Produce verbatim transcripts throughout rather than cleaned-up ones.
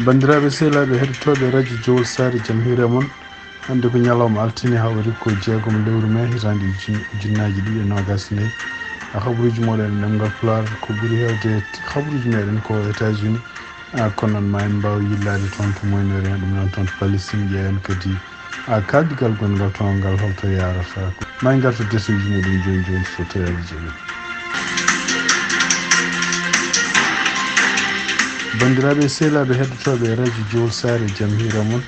Banndiraaɓe sehilaaɓe heɗotooɓe radio Jowol Saare, jam hiire mon. Hannde ko ñalawma altine, hawri ko jeegom lewru mee, hitaande ujun-, ujunnaaji ɗiɗi e noogas e nayi. A habaruuji mooɗon e ɗemngal Pulaar, ko ɓuri heewde habaruuji meeɗen ko États-Unis. A, kono noon ma en mbaaw yillaade toon to Moyen-Orient, ɗum noon toon to Palestine, ƴeewen kadi a, kaaldigal gonngal toon ngal, holto yaarata? Ma en ngartu desuuji muɗum jooni jooni, so tawii Alla jaɓii. Banndiraaɓe sehilaaɓe heɗotooɓe radio Jowol Saare, jam hiire mon.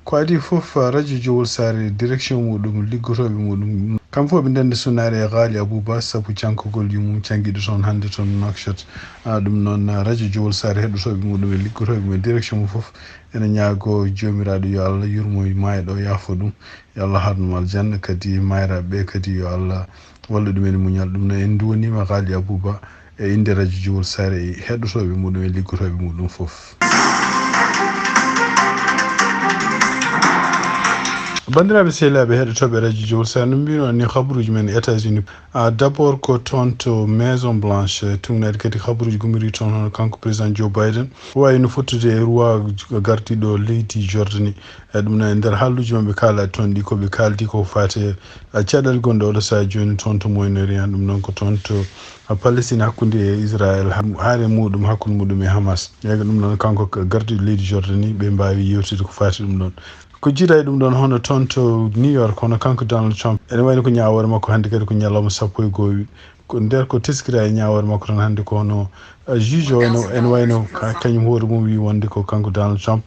Ko adii fof, radio Jowol Saare, direction muɗum, liggotooɓe muɗum, kam fof ɓe ndende sunaare e Gaali Abuba, sabu cankugol yummum, cangiɗo toon hannde toon Nouakchott. A, ɗum noon, radio Jowol Saare heɗotooɓe muɗum e liggotooɓe mum e direction mum fof, ene ñaago Joomiraaɗo yo Allah yurmo maayɗo, yaafo ɗum. Yo Allah haarnu mo aljanna, kadi maayraaɓe ɓe kadi yo Allah wallu ɗumen e muñal. Ɗum noon en nduwaniima Gaali Abuba e innde radio Jowol Saare e heɗotooɓe muɗum e liggotooɓe muɗum fof. Banndiraaɓe sehilaaɓe heɗotooɓe radio Jowol Saare, no mbino ni, habaruuji men États-Unis. A, d'abord ko toon to Maison Blanche, tuugnaade kadi habaruuji gummiri toon, hono kanko président Joe Biden, o waawi no fottude e roi gardiiɗo leydi Jordanie. E ɗum noon, e nder haalluuji maɓɓe kaalaɗi toon ɗi, ko ɓe kaaldi ko faati e, a, caɗeele gonɗe oɗo sahaa jooni toon to Moyen-Orient, ɗum noon ko toon to, a, Palestine hakkunde e Israël, ha-, haare muɗum, hakkunde muɗum e Hamas. Eega ɗum noon, kanko ko gardiiɗo leydi Jordanie, ɓe mbaawi yewtide ko faati ɗum ɗoon. Ko jiida e ɗum ɗoon, hono toon to New York, hono kanko Donald Trump, ene wayno ko ñaawoore makko hannde kadi ko ñalawma sappo e goo. Ko nder ko teskira e ñaawoore makko tan hannde ko hono, eh, juge o ene, ene wayno ka-, kañum hoore mum wi wonde ko kanko Donald Trump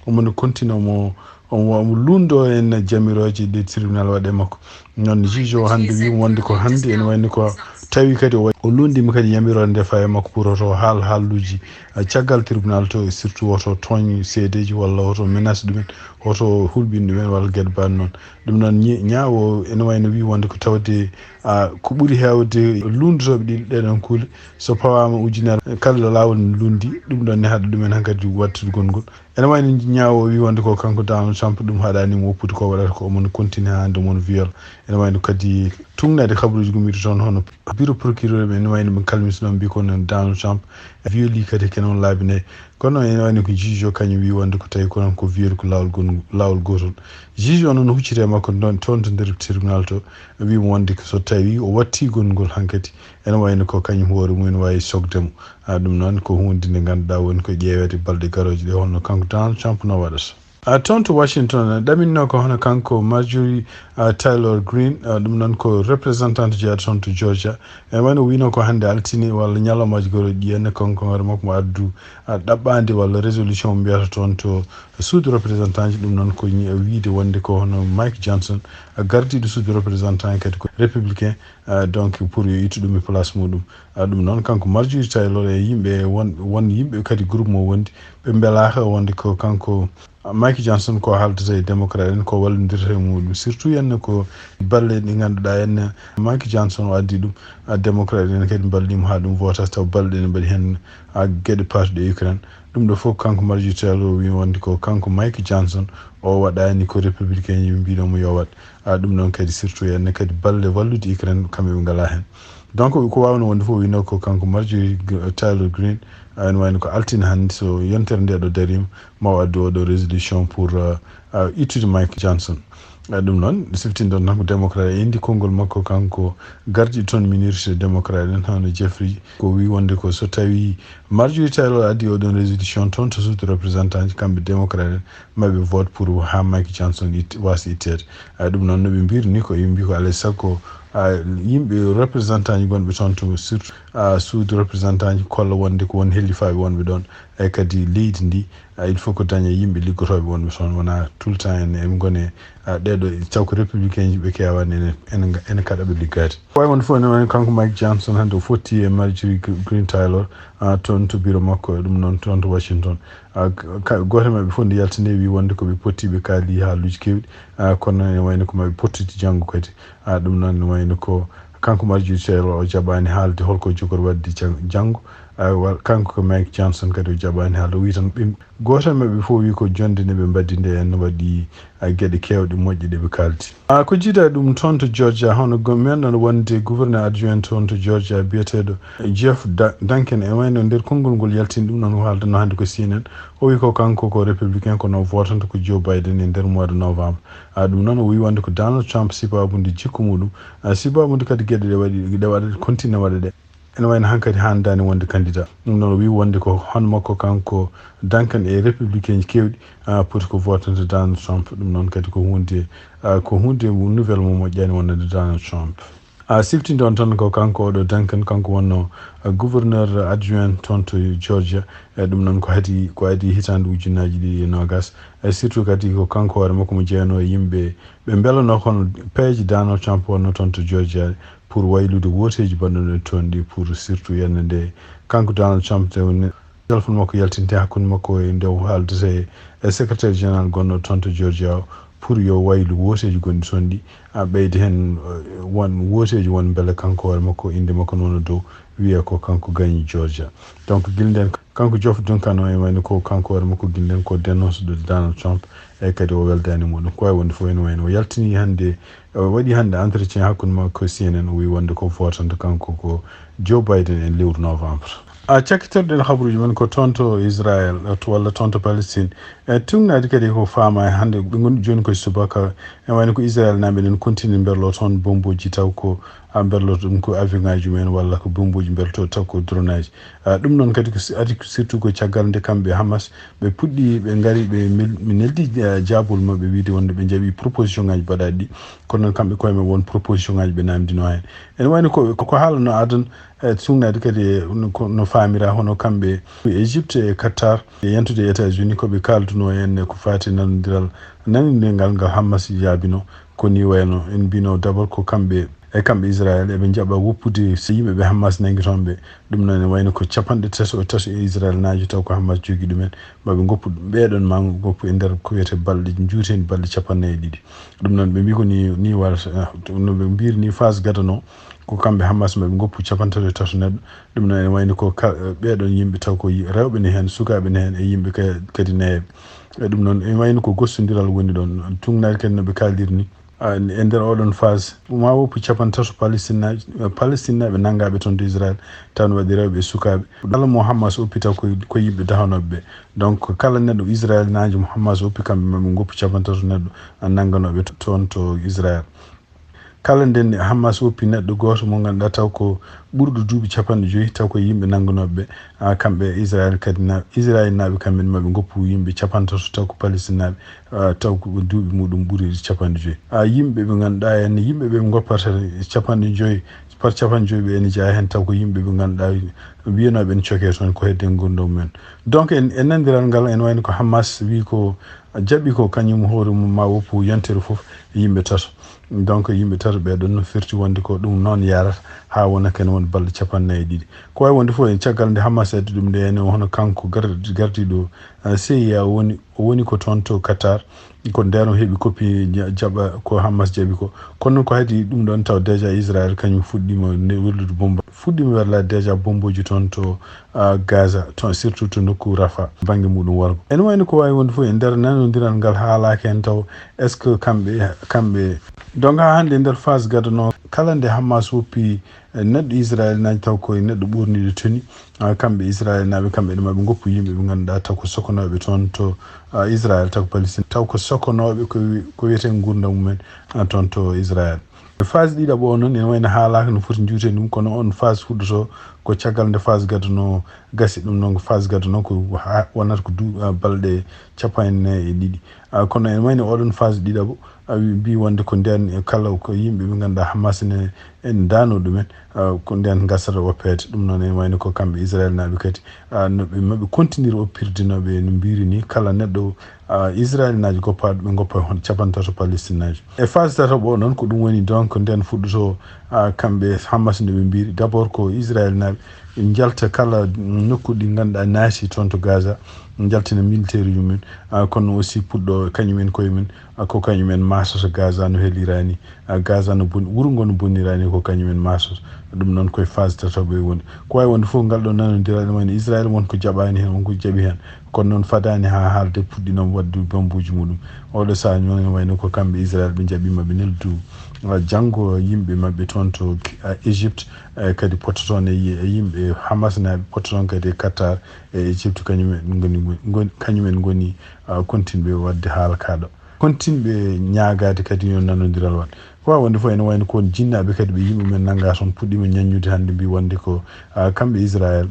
omo no continue omo, omo, omo lundo en jamirooje ɗe tribunal waɗe makko. Noon juge o hannde wi wonde ko hannde ene wayno ko tawi kadi o wa-, o lundima kadi yamiroore nde faye makko pour oto haal haalluuji, eh, caggal tribunal to, surtout oto tooñ seedeeji walla oto menace ɗumen, oto hulɓin ɗumen walla geɗe ban noon. Ɗum noon ñi-, ñaawo ene wayno wi wonde ko tawde, a, ko ɓuri heewde lunndotooɓe ɗi, ɗee ɗoon kuule, so pawaama ujunere kala laawol ne lunndi, ɗum ɗoon ne haɗa ɗumen hankadi wattugol ngol. Ene wayno ñaawo wi wonde ko kanko Donald Trump ɗum haɗaani mo woppude ko waɗata ko, omo no continue haa hannde omo no viol. Ene wayno kadi tuugnaade kabaruuji gummiiɗo toon hono bureau procureur ɓe, ene wayno ɓe kalmiti ɗoon mbi ko noon Donald Trump violi kadi kene on laabi nayi. Kono ene wayno ko juge o kañum wi wonde ko tawi ko noon ko viol ko laawol gon-, laawol gootol. Juge o noon hucciti e makko ɗon, toon to nder tribunal to, wi mo wonde ko so tawi o watti gongol hankadi, ene wayno ko kañum hoore mum ene waawi sokde mo. A, ɗum noon ko huunde nde ngannduɗaa woni ko ƴeeweede balɗe garooje ɗe, holno kanko Donald Trump no waɗata. A, toon to Washington, ɗaminno ko hono kanko Marjorie, a, Taylor Greene, a, ɗum noon ko représentant jeyaaɗo toon to Georgia. Ene wayno wino ko hannde altine walla ñalawmaaji garooji ɗi, ene kanko hoore makko mo addu, a, ɗaɓɓaande walla résolution mo mbiyata toon to suudu représentant ji. Ɗum noon ko ñi-, wiide wonde ko hono Mike Johnson, a, gardiiɗo suudu représentant kadi ko républicain, a, donc pour yo ittu ɗum e place muɗum. A, ɗum noon kanko Marjorie Taylor e yimɓe won, won yimɓe kadi groupe mo wondi, ɓe mbelaaka wonde ko kanko Mike Johnson ko haaldata e démocrate en, ko wallondirta e muɗum, surtout henne ko balle ɗe ngannduɗaa henne Mike Johnson o addi ɗum, a, démocrate en kadi mballimo haa ɗum votas, taw balle ɗe ne mbaɗi heen, a, geɗe parti ɗe Ukraine. Ɗum ɗo fof kanko Marjorie Taylor wi wonde ko kanko Mike Johnson o waɗaani ko républicain yimɓe mbiɗo mo yo waɗ. A, ɗum noon kadi surtout henne kadi balle wallude Ukraine kamɓe ɓe ngalaa heen. Donc ko waawno wonde fof wino ko kanko Marjorie G-, Taylor Greene, a, ene wayno ko altine hannde so yontere nde ɗo dariima, ma o addu oɗo résolution pour, a, a, ittude Mike Johnson. A, ɗum noon siftinɗon tan ko démocrate e indi konngol makko kanko gardiiɗo toon minorité démocrate en hono Jeffrey ko wi wonde ko so tawi Marjorie Taylor addi oɗon résolution toon to suudu représentant ji kamɓe démocrate en maɓe vote pour haa Mike Johnson it-, waasa itteede. A, ɗum noon no ɓe mbiri ni ko ɓe mbi ko alay sago, a, yimɓe représentant ji gonɓe toon to surtout, a, suudu représentant ji kolla wonde ko won hellifaaɓe wonɓe ɗoon. E kadi leydi ndi, a, il faut ko daña yimɓe liggotooɓe wonɓe toon, wona tout le temps en, en ngone, a, ɗeɗo taw ko républicain ji ɓe keewani ene, ene, ene kaɗa ɓe liggaade. Wawi wonde fof ene wayno kanko Mike Johnson hannde o fotti e Marjorie Gr-, Greene Taylor, a, toon to bureau makko e ɗum noon toon to Washington. A, ka-, gooto e maɓɓe fof nde yalti nde wi wonde ko ɓe potti ɓe kaali haaluuji keewɗi, a, kono noon ene wayno ko maɓe pottiti janngo kadi. A, ɗum noon ene wayno ko kanko Marjorie Taylor o jaɓaani haalde holko o jogori waɗde jan-, janngo. Awa, kanko ko Mike Johnson kadi o jaɓaani haala. O wi tan ɓe gooto e maɓɓe fof wi ko jonde nde ɓe mbaɗi nde en waɗi, a, geɗe keewɗe moƴƴe ɗe ɓe kaaldi. A, ko jiida ɗum toon to Georgia, hono go-, men ɗon wonde gouverneur adjoint toon to Georgia biyeteeɗo Jeff Da-, Duncan, e wayno nder konngol ngol yaltini ɗum noon o haaldanno hannde ko C N N. O wi ko kanko ko républicain, kono o votanta ko Joe Biden e nder mois de novembre. A, ɗum noon o wi wonde ko Donald Trump sibabude jikku muɗum, a, sibabude kadi geɗe ɗe waɗi, ɗe waɗa, continue waɗa ɗe. Ene wayno hankadi haandaani wonde candidat. Ɗum noon o wi wonde ko hono makko kanko Duncan e républicain ji keewɗi, a, poti ko votante Donald Trump. Ɗum noon kadi ko hunde, a, ko hunde nouvelle mo moƴƴaani wonande Donald Trump. A, siftinde on tan ko kanko oɗo Duncan, kanko wonno, a, gouverneur adjoint toon to Georgia. E ɗum noon ko hadi, ko adi hitaande ujunnaaji ɗiɗi e noogas. E surtout kadi ko kanko hoore makko mo jeyanoo e yimɓe ɓe mbelanoo kono peeje Donald Trump wonno toon to Georgia pour waylude wooteeji mbaɗɗuɗi toon ɗi pour surtout yannde nde kanko Donald Trump nde woni téléphone makko yaltinte hakkunde makko e nde o haaldata e, e secrétaire général gonɗo toon to Georgia o pour yo waylu wooteeji gonɗi toon ɗi, a, ɓeyde heen, eh, won wooteeji won mbele kanko hoore makko innde makko noon e dow wiya ko kanko gañi Georgia. Donc gila ndeen kanko Jeff Duncan o e wayno ko kanko hoore makko gila ndeen ko dénonce de Donald Trump e kadi o weldaani muɗum. Ko wayi wonde fof ene wayno o yaltini hannde, o waɗi hannde entretien hakkunde makko e C N N, o wi wonde ko votante kanko ko Joe Biden e lewru novembre. A, cakkitorɗen habaruuji men ko toon to Israel, to, walla toon to Palestine. E tuugnaade kadi ko faama e hannde ɓe ngonɗi jooni ko e subaka, e wayno ko Israel naaɓe enen continue mberlo toon bomboji taw ko, a, mberlo ɗum ko avion ngaji mumen walla ko bomboji mberlo taw ko drone aji. A, ɗum noon kadi ko si-, adi ko surtout ko caggal nde kamɓe Hamas ɓe puɗɗi, ɓe ngari, ɓe mel-, mi neldi, a, jaabol maɓɓe wiide wonde ɓe njaɓi proposition ngaji mbaɗaɗi ɗi. Kono noon kamɓe koye maɓɓe won proposition ngaji ɓe namdino heen. Ene wayno ko, ko, ko haalano adan, e, suŋnaade kadi e no, ko, no faamira hono kamɓe Égypte e Qatar e yentude e États-Unis ko ɓe kaalduno en e ko faati nanondiral nanondiral ngal Hamas jaabino. Ko ni wayno en mbino d'abord ko kamɓe e kamɓe Israël eɓe njaɓa woppude so yimɓe ɓe Hamas nangi toon ɓe. Ɗum noon ene wayno ko capanɗe tato e tato e Israël naajo taw ko Hamas jogi ɗumen. Maɓe ngoppu ɓeɗon ma ngoppu e nder ko wiyete balɗe njuuteendi balɗe capanɗe nayi e ɗiɗi. Ɗum noon ɓe mbi ko ni, ni wal-, no ɓe mbiri ni phase gadano ko kamɓe Hamas maɓe ngoppu capanɗe tato e tato neɗɗo. Ɗum noon ene wayno ko ka-, ɓeɗon yimɓe taw ko yi-, rewɓe ne heen, sukaaɓe ne heen e yimɓe ka-, kadi nayeɓe. E ɗum noon ene wayno ko gostondiral woni ɗon. Tuugnaade kadi no ɓe kaaldir ni. A, e nder oɗon phase, ma woppu capanɗe tato Palestinaaji, Palestinaaɓe nanngaaɓe toon to Israël, taw no waɗi rewɓe e sukaaɓe. Kala mo Hamas oppi taw ko, ko yimɓe dahanooɓe ɓe. Donc, kala neɗɗo Israël naajo mo Hamas oppi, kamɓe maɓe ngoppu capanɗe tato neɗɗo, a, nannganooɓe to-, toon to Israël. Kala nden Hamas oppi neɗɗo gooto mo ngannduɗaa taw ko ɓurɗo duuɓi capanɗe joyi, taw ko yimɓe nannganooɓe ɓe, a, kamɓe Israël kadi na-, Israël naaɓe kamɓe ne maɓe ngoppu yimɓe capanɗe tato taw ko Palestine naaɓe, a, taw ko ɓe duuɓi muɗum ɓuri capanɗe joyi. A, yimɓe ɓe ngannduɗaa en, yimɓe ɓe ngoppata capanɗe joyi, par capanɗe joyi ɓe ene jeyaa heen taw ko yimɓe ɓe ngannduɗaa wiyanooɓe en coke toon ko hedde ngurndam mumen. Donc en, e nanndiral ngal ene wayno ko Hamas wi ko jaɓi ko kañum hoore mum ma woppu yontere fof yimɓe tato. Donc yimɓe tato ɓe ɗon no firti wonde ko ɗum noon yarata haa wona kene won balɗe capanɗe nayi e ɗiɗi. Ko wawi wonde fof en caggal nde Hamas addi ɗum nde ene hono kanko gar-, gardiɗo, a, C I A o woni, o woni ko toon to Qatar. Ko nden o heɓi koppi ja-, jaɓa ko Hamas jaɓi ko. Kono noon ko hadi ɗum ɗon taw déjà Israël kañum fuɗɗima ne wellude bomba. Fuɗɗima werla déjà bomboji toon to, a, Gaza, toon surtout to nokku Rafa, bannge muɗum wargo. Ene wayno ko wawi wonde fof e nder nanodiral ngal haalaka hen taw est-ce que kamɓe, kamɓe, donc ha hannde e nder phase gadano kala nde Hamas woppi, e, neɗɗo Israël naajo taw koye neɗɗo ɓorniɗo tenue, a, kamɓe Israël naaɓe kamɓe ɗum maɓe ngoppu yimɓe ɓe ngannduɗaa taw ko sokonooɓe toon to, a, Israël taw ko Palestine taw ko sokonooɓe ko wi-, ko wiyete ngurndam mumen, a, toon to Israël. E phase ɗiɗaɓo o noon ene wayno haalaka no foti njuute ɗum kono on phase fuɗɗoto ko caggal nde phase gadano gasi ɗum noon ko phase gadano ko ha-, wonata ko du-, a, balɗe capanɗe nayi e ɗiɗi. A, kono ene wayno oɗon phase ɗiɗaɓo a, wi-, mbi wonde ko nden e kala ko yimɓe ɓe ngannduɗaa Hamas ne en daano ɗumen, a, ko nden gasata woppeede. Ɗum noon ene wayno ko kamɓe Israël naaɓe kadi, a, no ɓe, maɓe continue oppirde no ɓe no mbiri ni kala neɗɗo, a, Israël naajo goppaaɗo ɓe ngoppa hon capanɗe tato Palestine naajo. E phase tataɓo o noon ko ɗum woni donc nden fuɗɗoto, a, kamɓe Hamas no ɓe mbiri d'abord ko Israël naaɓe Njalta kala nokku ɗi ngannduɗaa naati toon to Gaza, njaltina militaire yumen, ah, kono aussi puɗɗo kañumen koye mum, ah, ko kañumen masoto Gaza no helirani, ah, Gaza no boni, wuro ngo no bonirani ko kañumen masoto. Ɗum noon koye phase tataɓo e woni. Ko wawi wonde fof ngal ɗo nanodira ɗum woni Israël won ko jaɓani hen, won ko jaɓi hen. Kono noon fadani ha haalde puɗɗinoma wadde bambuji muɗum. Oɗo saha noon ne wayno ko kamɓe Israël ɓe jaɓima ɓe neldu, ah, janngo yimɓe maɓɓe toon to, ah, Égypte, eh, kadi potto toon e yi-, e yimɓe Hamas naaɓe, potto toon kadi e Qatar e Égypte, kañumen ngoni, ngoni, kañumen ngoni, ah, kontinɓe wadde haala kaɗo. Kontinɓe ñaagaade kadi yo nanodiral waɗ. Ko wawi wonde fof ene wayno ko won jinnaaɓe kadi ɓe yimɓe men nannga toon puɗɗima ñaññude hannde mbi wonde ko, ah, kamɓe Israël,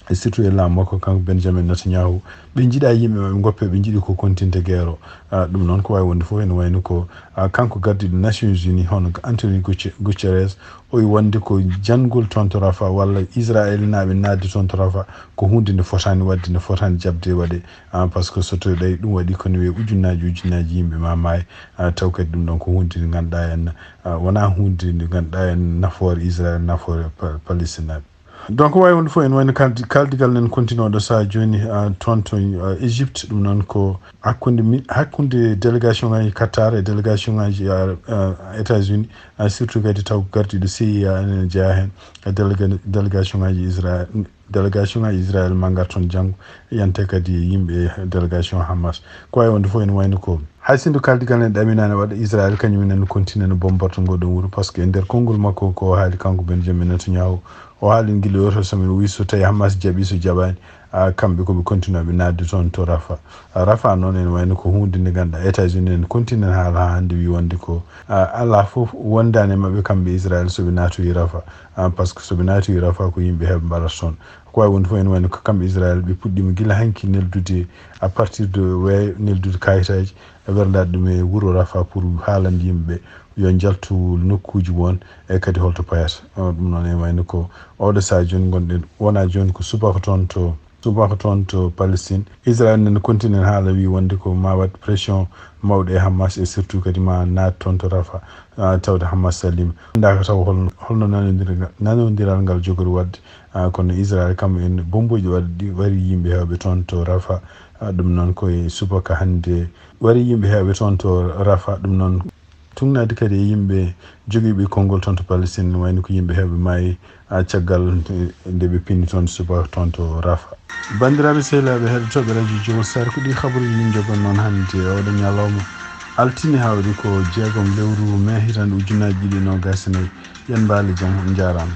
e surtout e laamu makko kanko Benjamin Netanyahu, ɓe njiɗa yimɓe maɓɓe goppe, ɓe njiɗi ko kontinte guerre o. Ah, ɗum noon ko wawi wonde fof ene wayno ko, ah, kanko gardiɗo Nations Unies hono Anthony Guterres, o wi wonde ko janngol toon to Rafa walla Israël naaɓe naatde toon to Rafa ko hunde nde fotani waɗde, nde fotani jaɓde waɗe. Ah, par ce que so tawii ɗay ɗum waɗi kono wiye ujunnaaji ujunnaaji yimɓe ma maay. Ah, taw kadi ɗum ɗon ko hunde nde ngannduɗaa en, ah, wonaa hunde nde ngannduɗaa en nafoore Israël, nafoore Pa-, Palestine naaɓe. Donc wawi wonde fof ene wayno kaldi-, kaldigal nen continue ɗo saha joni, ah, toon to, ah, Égypte, ɗum noon ko hakkunde mi-, hakkunde délégation ngaji Qatar e délégation ngaji, ah, ah, États-Unis, ah, surtout kadi taw gardiɗo C I A ene jeeya hen, e déléga-, délégation ngaji Israël, délégation ngaji Israël ma ngar toon janngo, yante kadi yimɓe délégation Hamas. Ko wawi wonde fof ene wayno ko hay sinno kaldigal ne ɗaminani waɗa Israël kañum enen continue no bombarde ngo ɗon wuro, par ce que e nder konngol makko ko o haali kanko Benjamin Netanyahu, o haali gila yoto semaine, o wi so tawi Hamas jaɓi, so jaɓani, a, kamɓe koɓe continue ɓe naatde toon to Rafa. A, Rafa noon ene wayno ko hunde nde ngannduɗaa États-Unis en continue haala ha hannde wi wonde ko, a, ala fof wondani e maɓɓe kamɓe Israël so ɓe naatoyi Rafa. A, par ce que so ɓe naatoyi Rafa ko yimɓe heɓe mbaɗata toon. Ko wawi wonde fof ene wayno ko kamɓe Israël ɓe puɗɗima gila hanki neldude à partir de weeyo, neldude kayitaji e werlade ɗum e wuro Rafa pour haalande yimɓe yo njaltu nokkuji won e kadi holto payata. O, ɗum noon ene wayno ko oɗo saha joni gonɗen, wona joni ko subaka toon to, subaka toon to Palestine. Israël nene continue haala wi wonde ko ma waɗ pression mawɗo e Hamas e surtout kadi ma naat toon to Rafa, a, tawde Hamas salima. Ndaka taw holno, holno nanodira-, nanodiral ngal jogori waɗde. A, kono Israël kam en bombuji waɗi, wari yimɓe hewɓe toon to Rafa. A, ɗum noon koye subaka hannde wari yimɓe hewɓe toon to Rafa. Ɗum noon tugnaade kadi e yimɓe jogiiɓe konngol toon to Palestine, wayno ko yimɓe hewɓe maayi, a, caggal nde, nde ɓe pinni toon subaka toon to Rafa. Banndiraaɓe sehilaaɓe heɗotooɓe radio Jowol Sare, ko ɗi habaruuji min njogon noon hannde e oɗo ñalawma altine hawri ko jeegom lewru mai hitande ujunnaji ɗiɗi e nogas e nayi. Yen mbaali jam, on njaaraama.